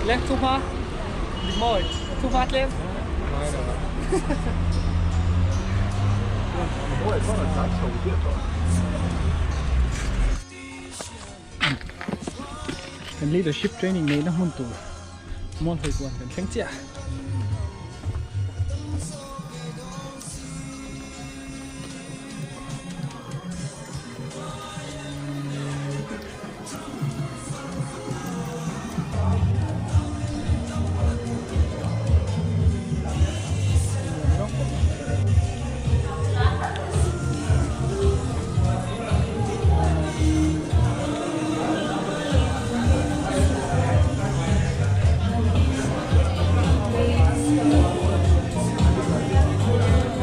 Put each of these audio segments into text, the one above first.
Lên thu hoa mồi thu hoa lên. Kan leadership training nei na hmun tur mual hawi kuan kan thleng chiah.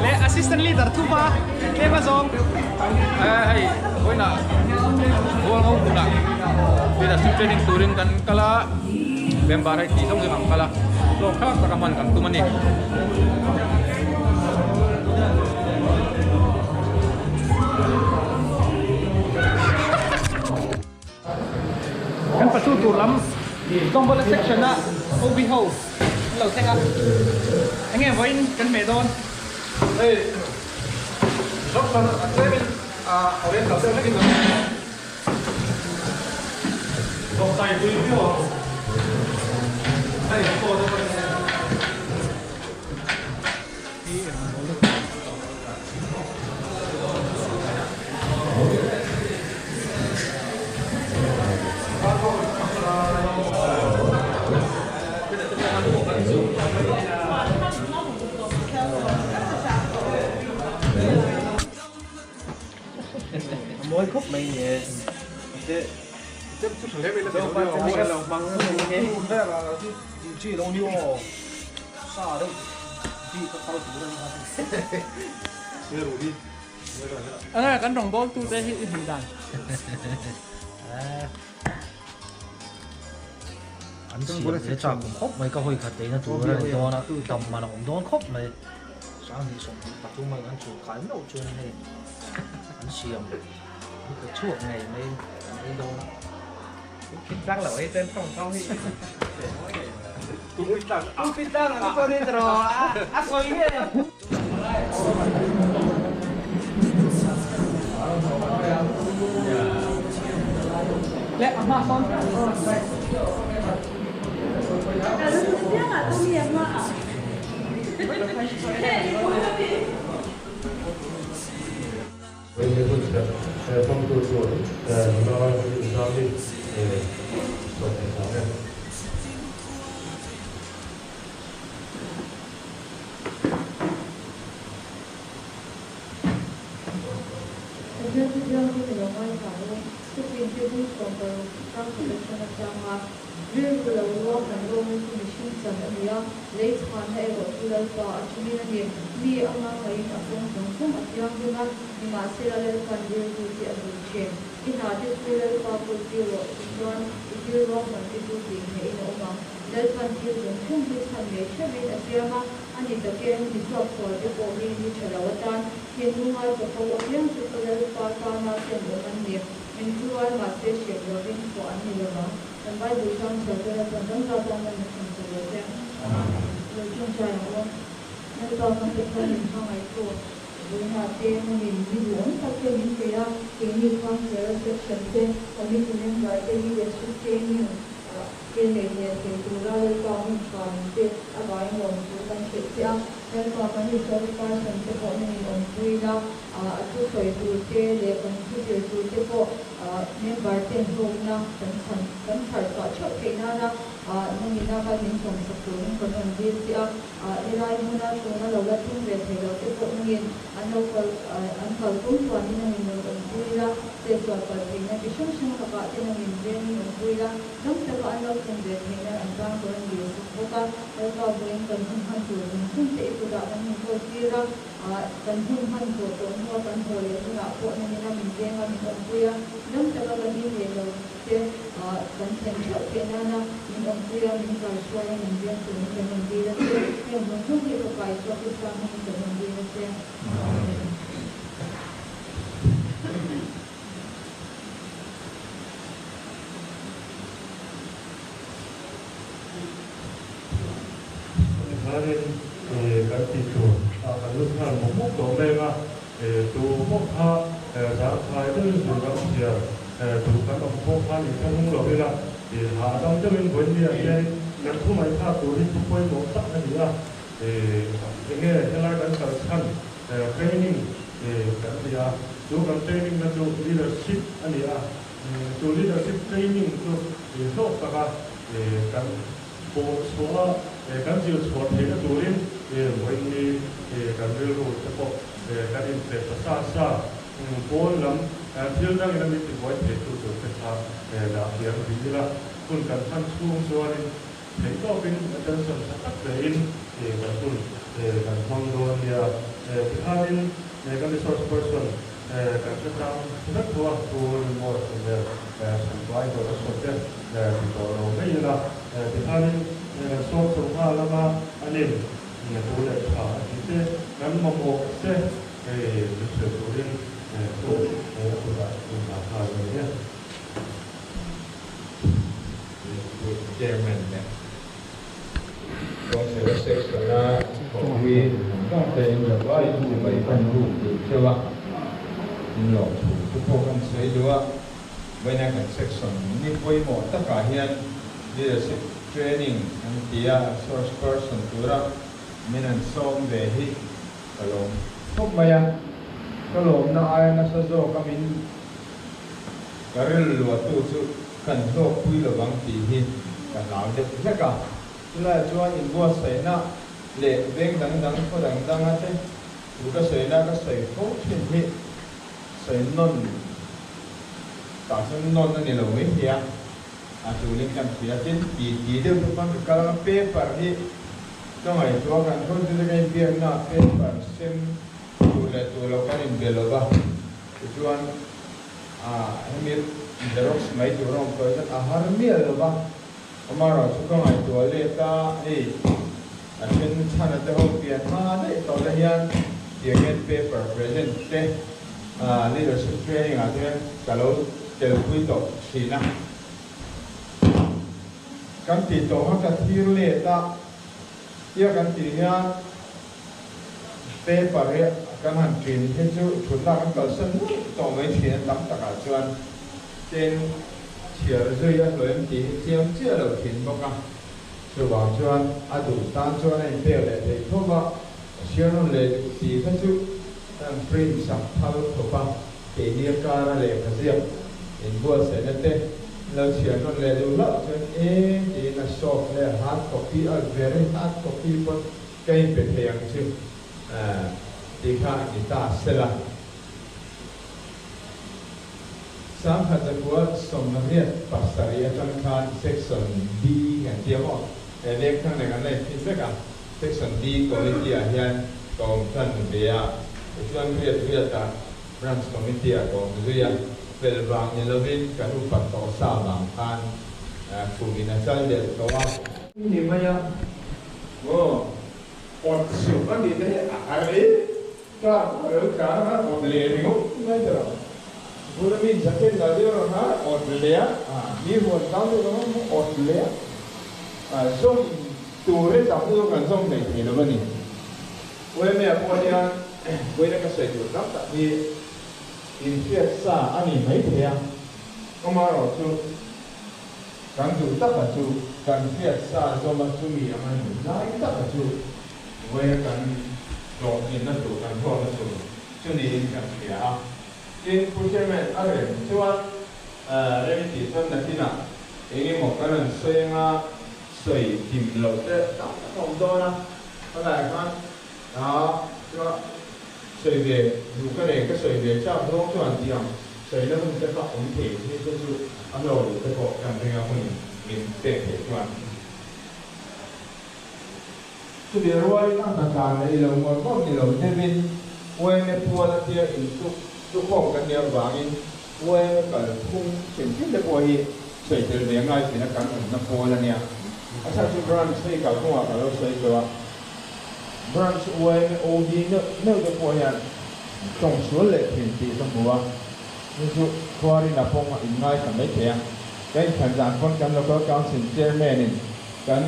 Le assistant leader thu pa tlem a zawng. Hei vawiinah Hual ngo hmunah leadership training turin kan kal a, member hei tih zawng zawng an kal a, hlawk thlak taka hman kan tum a ni. Kan pachu tur lam Tawngbawl section a OB ho an lo thleng a, enge vawiin kan hmeh dawn? Hei instruction a tlemin a oriental deuh hlekin kan hmu a, tawngtai pui viau ang hei pawh te pawh hi. Mawi khawp mai ni e. Anga kan rawngbawl tu te hi i hmuh dan. An siam leh chak awm khawp mai ka hawi khat eina tur a ni dawn a, dam man a awm dawn khawp mai. Sanghnih 23 a an chhul kai meuh chuan hei an siam an pe chhuak ngei mai an ei dawn a. Hmangtu chuan nula Rinzami sawm thei hram e. Pathian chu thianghlim i lo ngaithla u, thupin te bul 16 chang khat atang atanga rilru lo ruang kan rawng chu mihring chan a ni a, lei chhanna erawh chu Lalpa atangin a ni. Mi anga ngaiin a kawng zawng zawng a thianghlim a, nimahsela Lalpan rilru te a duh thin. I hna te chu Lalpa kawltir rawh, tichuan i thil ruahman te chu tih ngeihin a awm ang. Lalpan thil zawng zawng hi chhan nei theuhin a siam a, a ni takin mi suaksual te pawh hi ni tha lo atan thinlunga chapo apiang chu ka Lalpa tana sem awm an ni. Min thurual mahse hrep lovin chhuah an ni lovang. Kan Bible hrang chhiar te Lalpan dangla tan lan a chhun chawp lo che. Lo tawngtai ang u. Lalpa kan Pathian min hmangaihtu vawiinah te hmunin mi duhawm tak te min pe a, keini Councillor section te, committee member te leadership training thil nei hlen thei tura Lalpa hun tha min pek avangin lawmthu kan hrilh che a. Lalpa kan resource person te pawh nangin awmpui la, a thusawi tur te leh kan thuzir tur te pawh member ten hlawkna kan chhan kan chhar chhuah theuh theih nana nangin a kal min sawmsak turin kan rawn dil che a. Helai hmuna tuna lo la thleng ve thei lo te pawh nangin an lo kal an kal tum chuan hi nangin rawn awmpui la, chetsual palh theihna chi hrang hrang lakah te nangin vengin awmpui la, dam taka an lo thlen ve theih nan an tan ka rawn dil sak bawk a. Lalpa vawiin kan hun hman tur zawng zawng te i kutah kan inkawl tir a, kan hun hman zawh tawh hnua kan haw leh hunah pawh nangin a min veng a, min awmpui a, dam taka kan inleh lo te kan thlen theuh theih nana min awmpui a, min kaihruai a, min veng turin kan rawn dil a che. Heng zawng zawng hi Fapa Isua Krista hmangin kan rawn dil a che. Amen. Tikhanin kan tih tur ah kan lut nghal mawp mawp tawh mek a, tu pawh kha zangkhai deuhin zun ram chhiar duh kan awm pawh khan inthlahnung lo ila, hahdam deuhin vawiinniah hianin kan thu ngaihthlak tur hi thu pawimawh tak a ni a, enge helai kan kal chhan training kan ti a, chu kan training na chu leadership a ni a. Chu leadership training chu hlawk taka kan pawh chhuah a, kan zir chhuah theihna turin vawiinni kan rilru te pawh kan inpe ta sa sa. Pawn lam thil dangin a min tibuai thei tu tur te kha dah thiam rih ila, hun kan hman chhung chuanin theih tawpin attention tha tak vein kan hun kan hmang dawn nia. Tikhanin kan resource person Kan hre tlang vek tho a, Pu Rinmawia Sawmel Chhanpai dawt a sawi te ti tawh lo mai ila, tikhanin kan sawm chho nghal anga anin tu leh tha a tih te kan mamawh te hei min hrilh turin thu a kutah inhah nghal a ni e. Chairman leh Council Section-a thawhpui dangte in zavai chibai kan ruk duh theuh a, in lawm thu te pawh kan sawi duh a. Vawiina kan section ni pawimawh takah hian leadership training an ti a, resource person tura min an sawm ve hi ka lawm khawp mai a. Ka lawmna aia nasa zawk a min ka rilluatu chu kan hlawkpui lovang tih hi ka hlau deuh hlek a. Chulaiah chuan inbuatsaihna leh veng dang dang khaw dang danga te thu ka sawina ka sawi fo thin hi sawi nawn tah chuan nawn a ni lo mai thei a, a tulin kan hria. Tin, ti ti deuh chu khan ka kal anga paper hi ka ngaihtuah a, kan hruaitute ka inbiakna ah paper sem tur leh tur lo kan inbe lova, tichuan hemi xerox mai tur a awm tawh hian a har miah lova. Amaherawh chu ka ngaihtuah let a, hei a then chhana te ho pian hma daih tawh la hian tiang hian paper present te leadership training ah te hian ka lo telpui tawh thin a. Kan tih tawh kha ka thlir let a, tia kan tih hian paper hi kan han thin hi chu thutna kan kalsan nuaih tawh mai thin a tam takah chuan. Tin, chhiar zui a hlawh em tih hi chiang chiah lo thin bawk a. Chuvang chuan a duh tan chuan a inpek leh theih tho va, a chhiar nawn leh duh tih kha chu kan print sak phal khawp a, keini a kara lehkha ziak inbuatsaihna te lo chhiar nawn leh duh hlauh chuan e tiin a soft leh a hard copy a very hard copy pawn ka inpe thei ang chu tih kha a ni ta sela. 1987 atang khan Section D kan ti a maw? He lengthang nen kan la inthim vek a, Section D Committee ah hian ka awm tan ve a, tichuan riat riat ah Branch Committee ah ka awm zui a, fel vang ni lovin kan upat tawh sa vang khan kum in a chal delh tawh a. Ni mai a, aw awt suh a nih te hi a har e. Car a lo tlan a, awt leh ringawt mai ta lo. Bula mi jacket la deuh rang a, awt leh a, mi huan zau deuh rang a, awt leh a. Zawm tur hi tam lutuk kan zawm hlei thei lo a ni. Uemea pawh hian vawiina ka sawi tur tam tak hi inhriat sa a ni mai thei a, amaherawh chu kan duh taka chu kan hriat sa zawm a, chumi anga nun lai taka chu. Vawiin kan hlawhtlinna tur, kan hlawkna tur chu niin kan hria a. Tin, Pu Chairman a rem chuan rem tih chuan nakinah eng emaw kan rawn sawi anga sawi kim loh te tam tak a awm dawn a, helaiah khan chuan sawi ve duh ka nei, ka sawi ve chak zawng chuan tih ang sawina hun te kha awm thei hi te chu a hlawk duh te pawh kan ring a hunin min pek theih chuan. Chutih rualin a hnatlan leh ilo ngawt ngawt ni lo deuhin UMA pual a tia intuk tukhawm kan nih avangin UMA kalphung hrim hrim te pawh hi sawi tel ve ngai thin a kan awmna pawl a nia. A chhan chu branch hei kalphungah ka lo sawi tawh a, branch UMA OD neuh neuh te pawh hian tawng sual leh thin tih ka hmu a, chu chu khuarin a pawng a inngaithla mai thei a. Ka inthlan zan pawn kan local council chairman in kan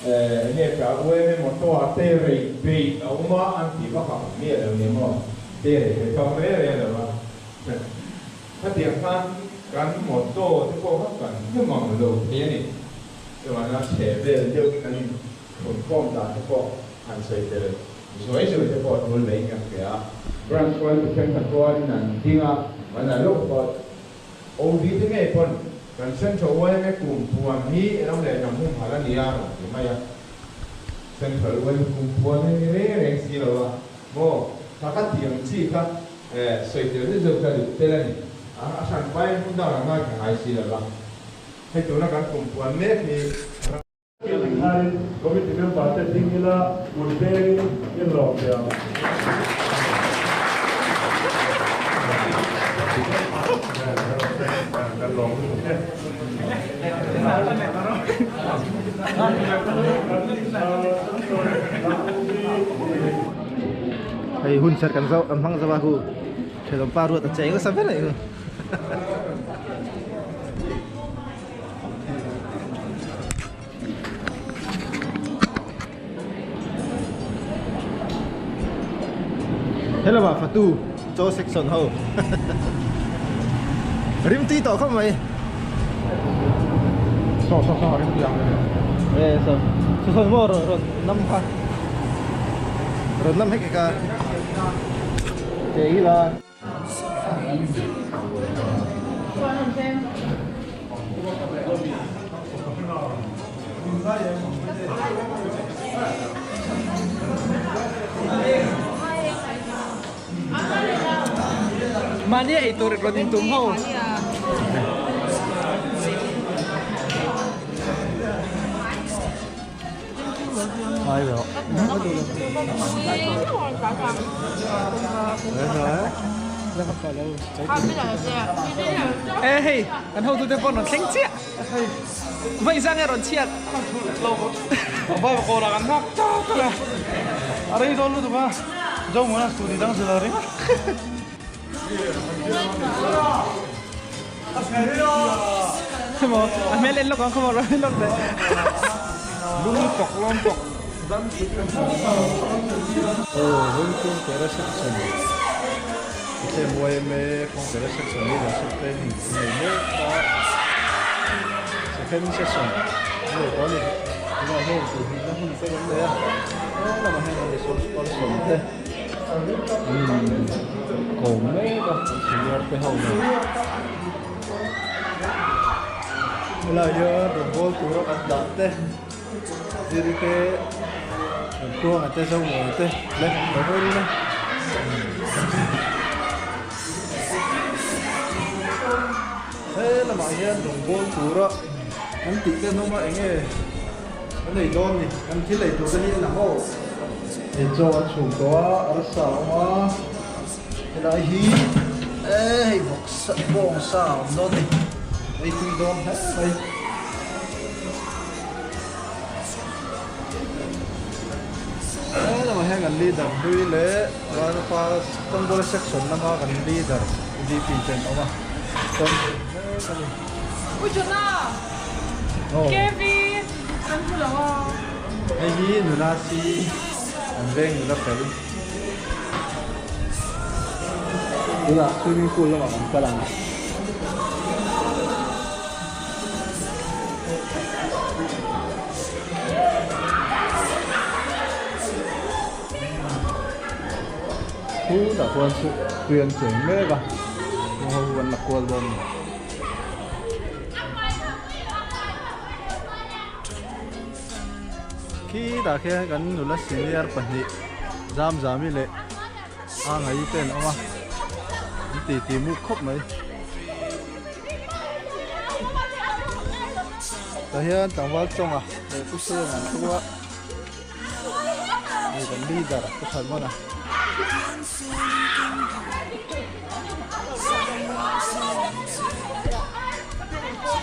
Enge ka UMA motor ah te rei beih a awm a an tih vak ang miah lo ni maw? Te rei ve chauh reng reng lo a. Khatiang khan kan motor te pawh kha kan hmu mang lo thei a ni. Chuan a chhe vel deuh kan in thlun khawm dan te pawh han sawi tel zuai zuai te pawh a tul vein kan hria a. Branch huai thenkhat rualin an ding a, an a lawk phawt. OD te ngei pawn kan Central yma kum puan hi ram leh hnam humhalh a ni a rawn ti mai a. Central yma kum puan hi ni reng reng si lo a maw? Kha ka tih ang chi kha sawi tel zeuh zeuh kha duh tel a ni. A hran pain hmun dang ang ngai ka ngai si lo va. Hei tuna kan kum puan mek hi ram. Tikhain committee member te ding ila kut pengin in lawm ve ang. Kan lawm lutuk e. Hei hun serh kan zo kan hmang zo a hu thenawm pa ruat a cheng nasa ber a ni. Hello ah fatu cho section ho rim tui tawh khawp mai so so so rim tui ang e so so so mo ron ron nam kha ron nam hek ka che hi la Mahni ei tur rawn intum ho. E hei kan hotu te pawh rawn thleng chiah vawi zang e rawn chhiat vai ko la kan hak ta ta la a rei dawn lutuk a zo muna studi dang zela ring Mo a hmel en lawk ang khaw rawn lawk deh. Lung pawk lawm pawk. Aw Vengchung Kera section Tlem yma kawng Kera section leadership training an nei mek a second session an nei tawh a ni tunah hian inhmuhna hun te kan nei a he lamah hian an resource person te Ko mek a senior te ho nen helai hian rawngbawl tura kan dah te ziri te Tuanga te Zomuana te le lo hawi rin a he lamah hian rawngbawl tura an tih te an awm a enge Kan ei dawn ni, kan thil ei tur te hi en ang aw. Hei chaw an chhum tawh a, arsa a awm a, helai hi e hei vawksa bawngsa a awm dawn ni, ei tui dawn hle mai. He lamah hian kan leader hlui leh Vanapa Tangbuala section lama kan leader VP te an awm a, chuan mek a ni. U Jonah! Kevin kan hmu lo a. Hei hi nula si an veng nula fel. Tunah swimming pool lamah kan kal ang. Khutah khuan chu tui an cheng mek a, chung ho an la kual dawn a ni. Khitah khian kan nula senior pahnih Zamzami leh Angai te an awm a, an titi muk khawp mai. Tah hian tlangval chawnga leh pu Seng an thu a, hei kan leader pu Thalmana.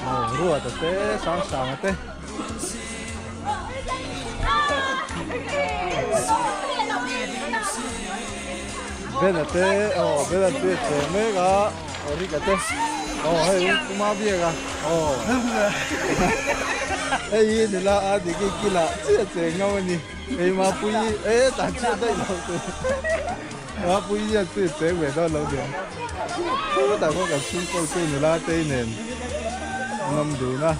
Aw Ruata te Sangsanga te. Bena te aw Bena te che mek a aw Rika te aw hei Puma biak a aw hei hi nula a dik i kila chiah che ngam a ni hei Mapui e tan chiah daih lo te Mapui hian chu cheng ve dawn lo nia chutah pawh kan chhungkaw chu nula te nen an awm dun a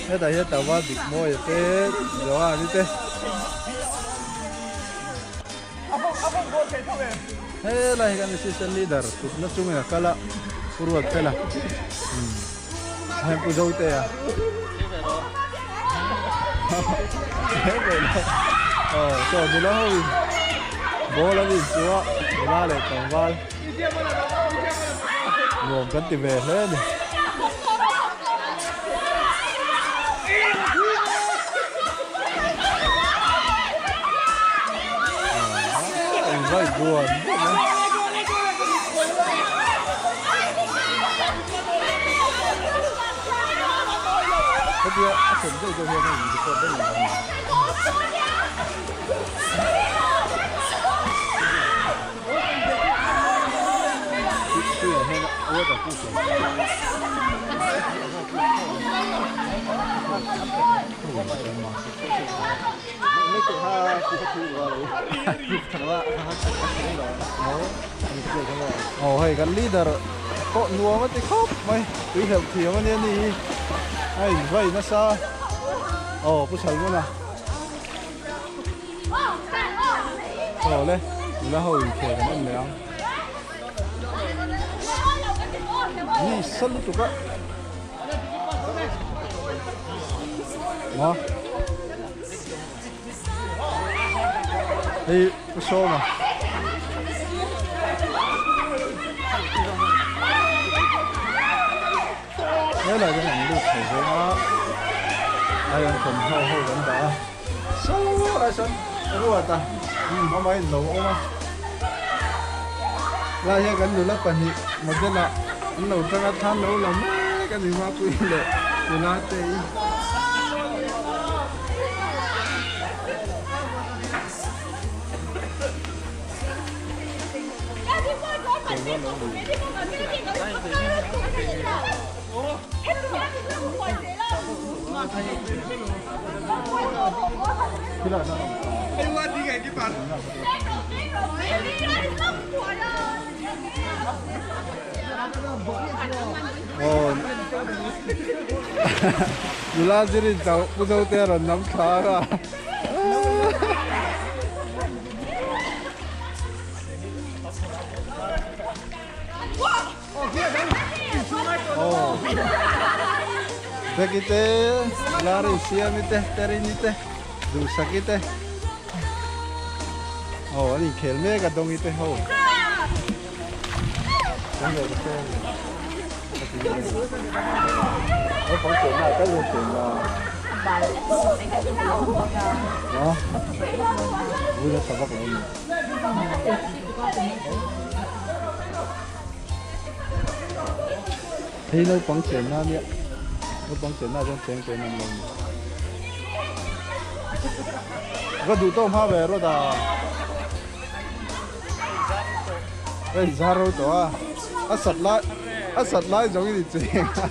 hetah hian tlangval dik mawi te Johan-i te helai hi kan assistant leader tutna chungin a kal a Pu Ruatfela heng Pu Zotea aw chaw nula ho in ball an in chu a nula leh tlangval nuam kan ti ve hle a ni. Vai buan buan a. Hetia a thlen deuh deuh hian hei record daih lo a ni. Tuiah hian water proof lo. Aw hei kan leader pawh nuam a ti khawp mai tui hleuh thiam a nia ni hi a in vai nasa aw pu Salmona aw le nula ho in khel kan en leh ang ni sa lutuk a. Maw Hei pu Sawma. Helai te hian an lut thei zawng a, hei an thawmhnaw ho kan dah a, saw lai sawn ruat a amah in lo awm a, lai hian kan nula pahnih model ah an lo tang a thlan lo la mek a ni Mapui leh nula te hi. Nula zirin chauh Pu Zote a rawn nam thla a. Becky te, Larry Siami te, Terini te, Duhsaki te. Oh, an inkhel mek a Dawngi te ho. Naupang chenna ah tal hian chenna a vui nasa vak lo a ni. Hei naupang chenna a nia, naupang chenna ah chuan cheng pen an lo ni. Va duh tawk hma ve rawt a. Hei zar ro tawh a, a sat lai a sat lai zawng in i cheng a.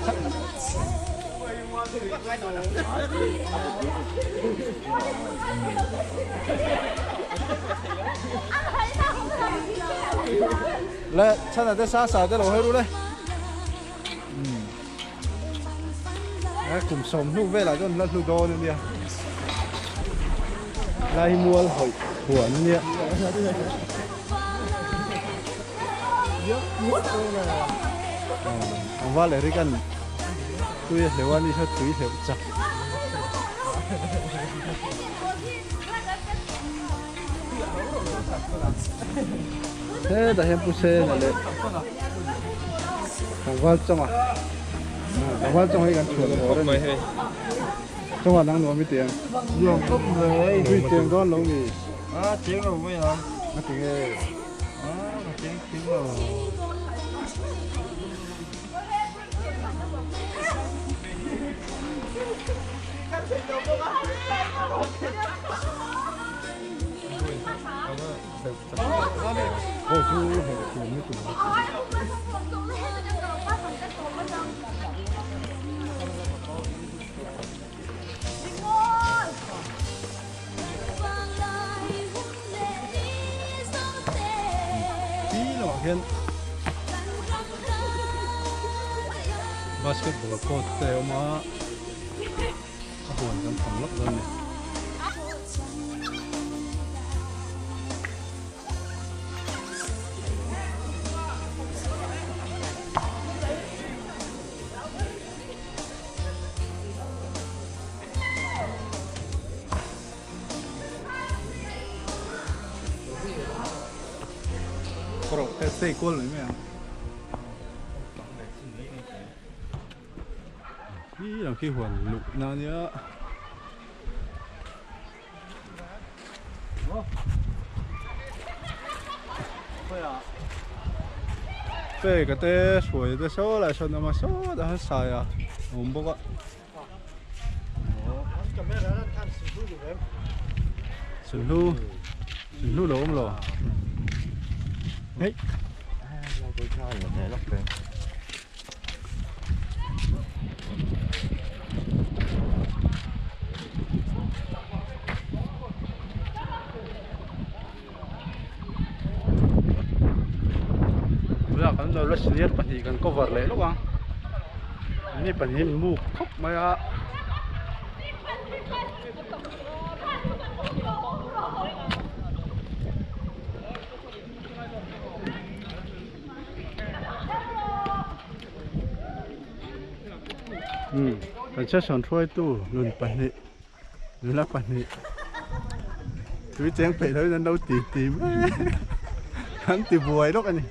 Le chhan te sa sa te lo hawi ru le. Kum sawm hnu velah chuan la hlu dawn a nia. Lai mual hawih huan a nia. Tlangval Eric an tui a hleuh a ni saw tui hleuh chak. Hetah hian Pu Sena leh tlangval chawnga tlangval chawnga hi kan chhuan tur a ni. Chawnga nang nuam i ti ang. Nuam khawp mai. Tui cheng dawn lo mi. A cheng lo mai ang. A ti nge. A ka cheng cheng lo. Basketball court te a awm a a huan kan phang lawk dawn a ni. Hei kual mai mai ang hi lang khi huan luh na ania Pe ka te hruai te saw lai sawn awm a saw dah hian sai a awm bawk a. Sulhnu sulhnu lo awm lo hei. Tunah kan lo la senior pahnih kan cover leh lawk ang anni pahnih an muk khawp mai a. Umm kan session hruaitu nun pahnih nula pahnih tui cheng peih loin an lo ti ti mek an ti buai lawk a ni.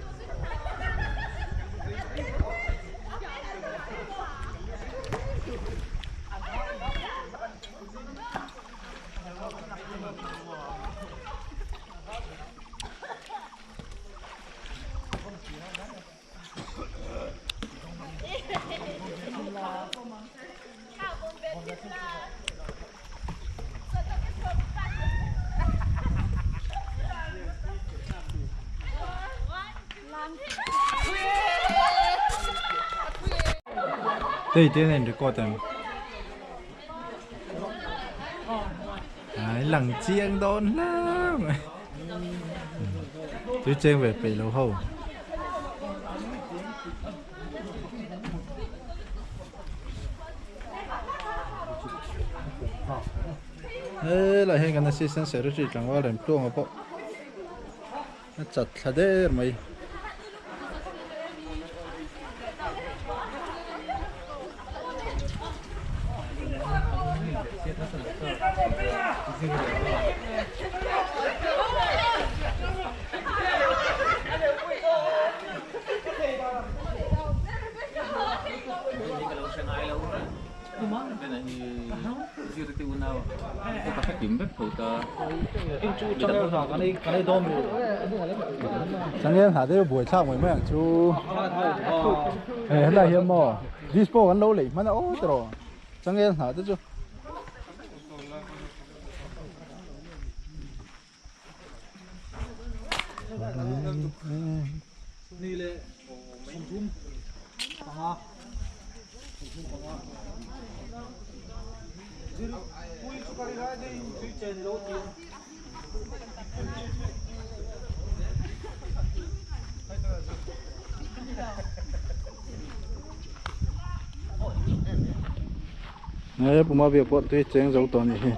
Tei te nen record em ai lang chiang dawn hle mai tui cheng ve peih lo ho. Helai hian kan assistant secretary tlangval rem tluanga pawh a chat thla der mai. Changel hna te buai thlak mai mai ang chu hei helai hian maw dispo kan lo lei hman a aw tawh changel hna te chu. Nge puma biak pawh tui cheng zo tawh a nih hi.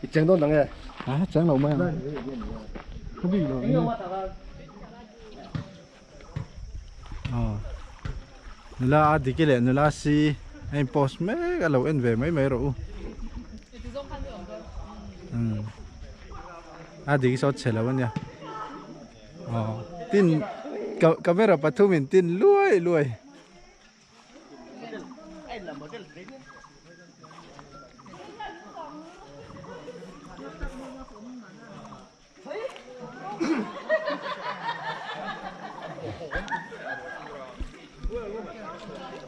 I cheng dawn dang e. A cheng lo mai ang. Ka bik lo. Nula a diki leh nula si a in post mek a lo en ve mai mai rawh u. A diki saw chhe lo ania. Tin camera pathum in tin luai luai.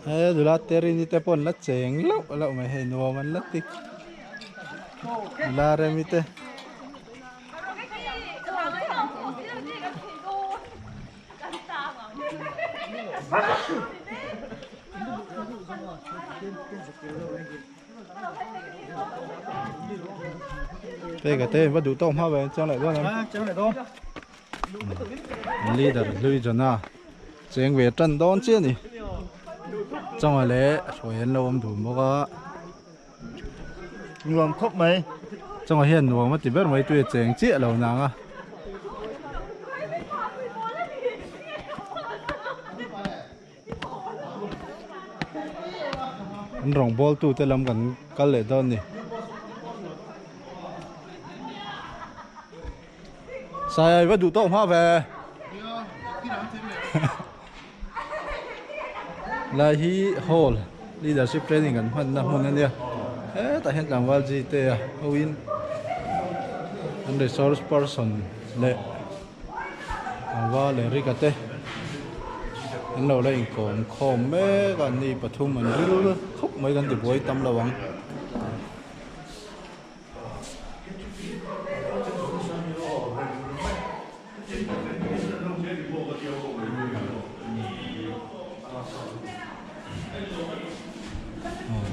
He nula terini te pawh an la cheng lauh lauh mai hei nuam an la ti nula remi te. Te ka te va duh tawk hma ve chang leh dawn em chang leh dawn leader hlui jona cheng ve tan dawn chiah ni changa leh hruai an lo awm dun bawk a nuam khawp mai changa hian nuam a ti ber mai tui a cheng chiah lo nang a An rawngbawl tute lam kan kal leh dawn ni. Sai va duh tawk hma ve. Lai hi hall leadership training kan hman na hmun ania. Hetah hian tlangval ji te a hoin an resource person leh Tlangval leh Rika te an lo la inkawm khawm mek a ni pathum an ril khawp mai kan ti buai tam lo ang.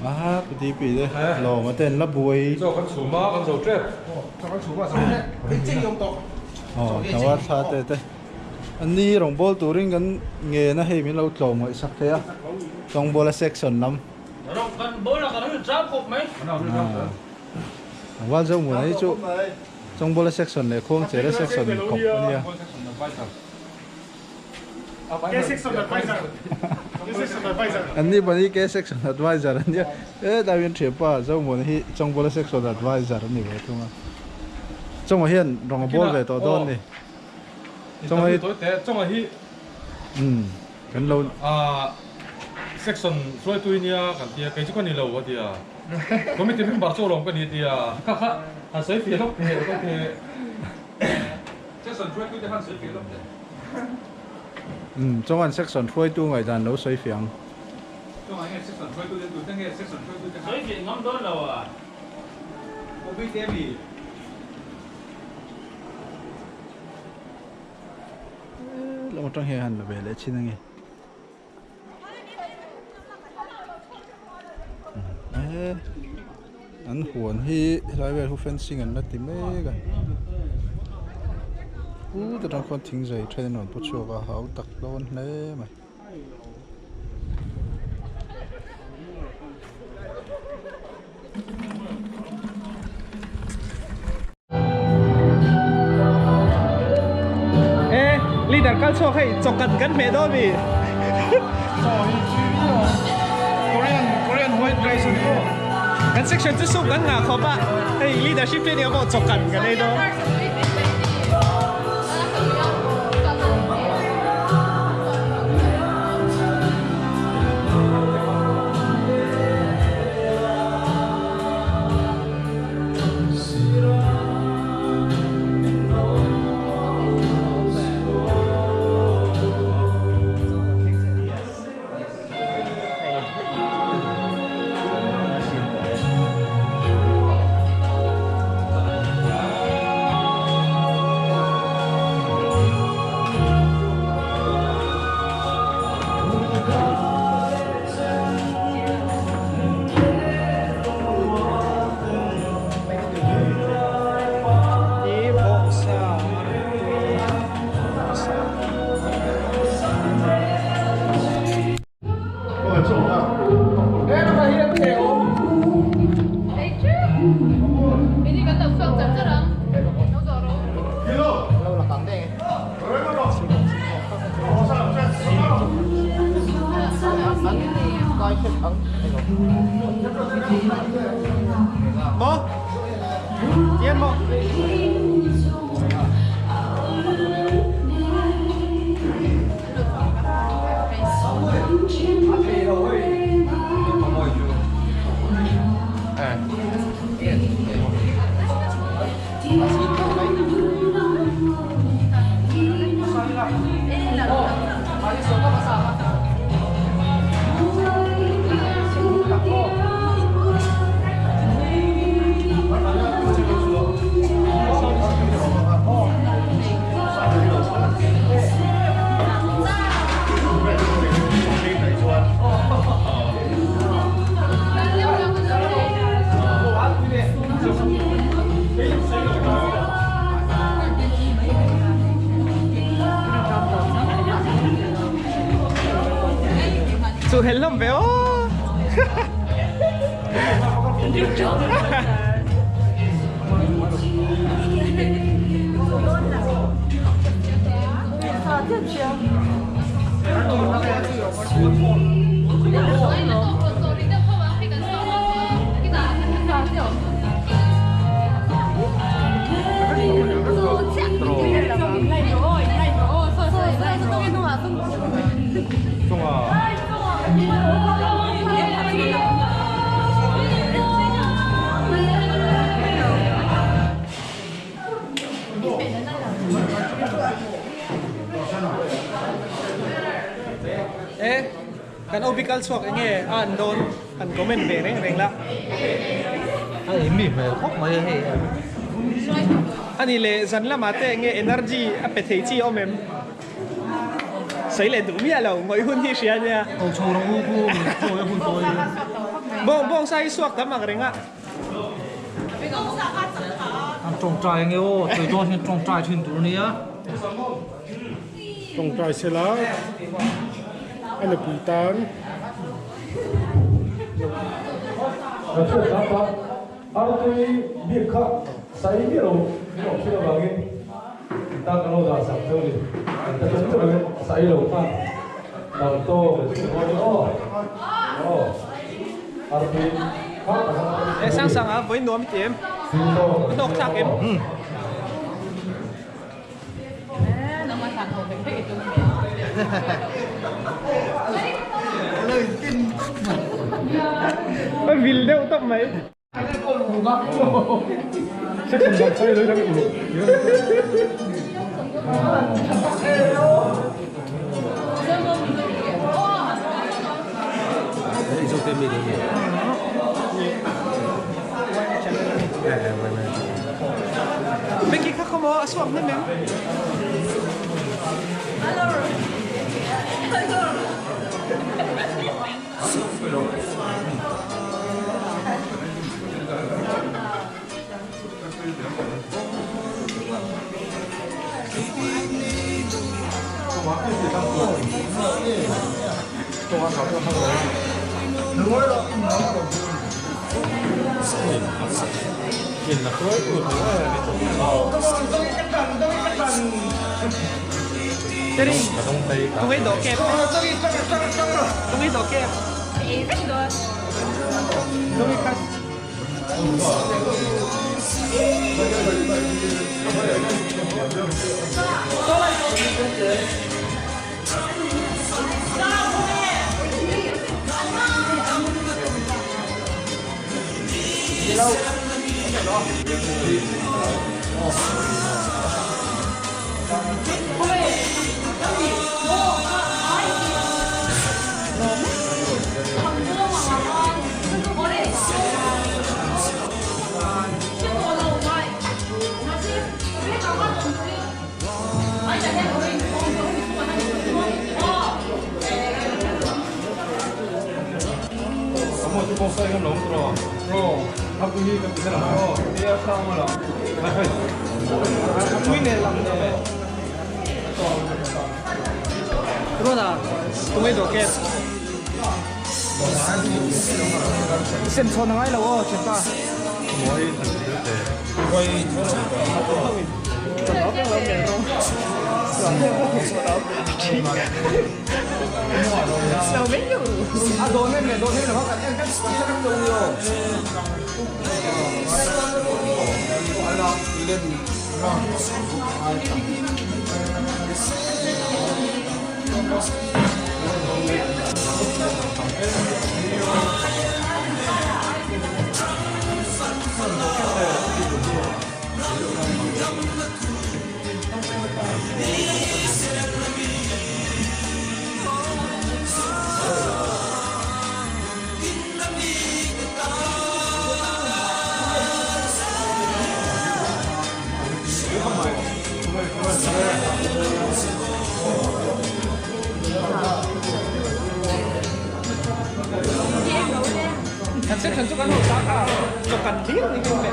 A pu DP te lawm a ten la buai. Chaw kan chhum a kan zo tep. Chaw kan chhum a zo tep. Hei chei awm tawh. Aw tlangval thla te te. An ni rawngbâwl turin kan ngen a hei min lo tlawm ngaih sak thei a. Rawngbâwl a section lam. Rawng kan bâwl a kan rin cham khawp mai. Tlangval zo hmun hi chu Chawngbâwl a section leh Khuangcher a section kawp a nia. An ni pahnih K section advisor an nia. Hetlai hian thianpa Zomuana hi Chawngbawla section advisor a ni ve thung a. Chawnga hian rawng a bawl ve tawh dawn ni. Chawnga hi Chawnga hi umm kan lo section hruaitu hi nia kan tia kei chu ka ni lo a tia. Committee member chu alawm ka ni a tia. Kha kha han sawi fiah lawk teh ka ti. Section hruaitu te khan sawi fiah lawk teh. Umm chuan section hruaitu ngaihdan lo sawi fiah ang. Chuan nge section hruaitu te tute nge section hruaitu te kha. Sawi fiah ngam dawn lo a. Bobby te mi. Lam atang hian han la ve leh chin ange. An huan hi helai vel hi fencing an la ti mek a u ta tang khuan thing zai then an rawn pu chhuak a hau tak dawn hle mai. E leader kal chhuak hei chawkhat kan hmeh dawn mi. Korean Korean white rice ani maw. Kan section chu soup kan ngah khawp a hei leadership training ah pawh chawkhat kan ei dawn. Maw? Tian maw? Chu hel hlawm ve aw. E kan OB kal chhuak enge a an dawn han comment ve reng reng la. A ei mi hmel khawp mai a hei. Ani leh zan lamah te enge energy a pe thei chi a awm em? Sawi leh duh miah lo, ngawih hun hi hria nia. Ko chho rawh u khu, chawi a hun tawh hi. Bawng bawng sa hi suak tam ang reng a. An tawngtai ange aw, chawi dawn hian tawngtai thin tur ania. Tawngtai sela a nupui tan. Artui bik kha sai miah lo min awm thin avangin ta kan lo dah sak cheu ni. Ta cheu cheu lovin sai lo kha dang tawk leh chu ni aw. Aw. Artui kha ka han E sang sang a vawi nuam i ti em? A hnawk thlak em? A vil deuh tawp mai. Becky kha khaw maw a suak hnem em? Tungei dawh kep. Tungei dawh kep. Tungei khat. Rona, tungai dawh kep. Sem chhawn a ngai lo aw thianpa. Section chu kan ho ta kha cho kan thlir ni kin le.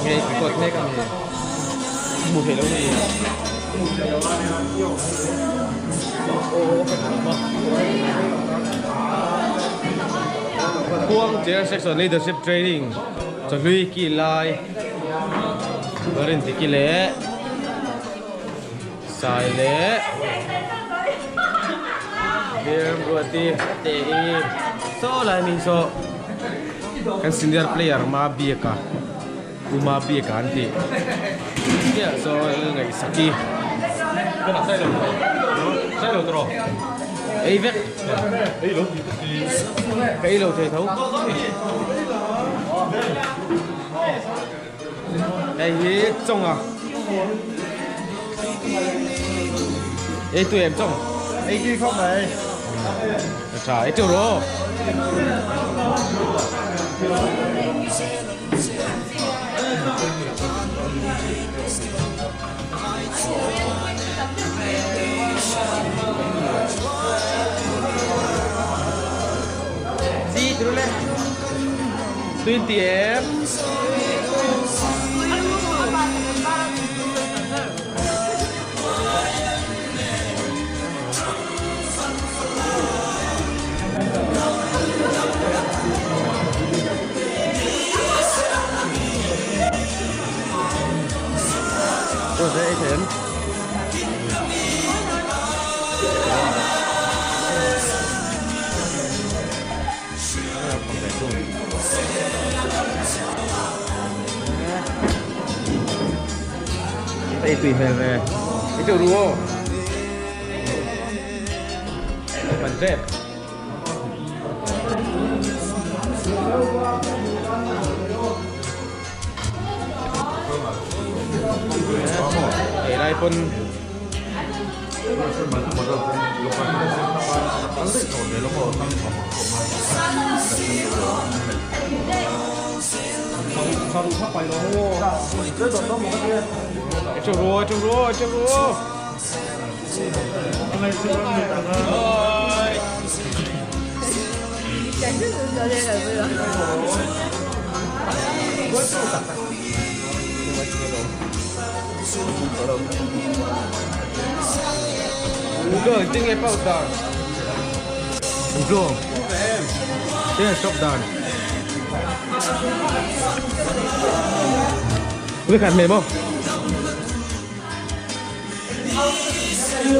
Nghe cột nghe cái gì mù thể đâu này Khuang Chair Section Leadership Training cho lui kỳ lai Barin thì kỳ lệ Sai lệ Biam ruati te i so lai mi so kan senior player ma biaka uma biaka an ti kia so ngai saki Cái nào sai lầm rồi ei vek cái lầu thầy thấu đây hi trông à ei tụi em trông Ei kia không này trời ấy rồi gì rồi lên tuyên tiệm tôi sẽ thêm đây tùy về về cái chỗ đúng không mình dẹp để đây pun Kal daih tawh ve lo maw thang tha mawlh khawp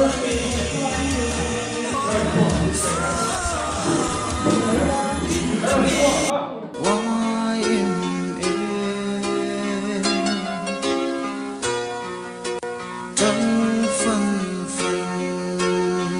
mai.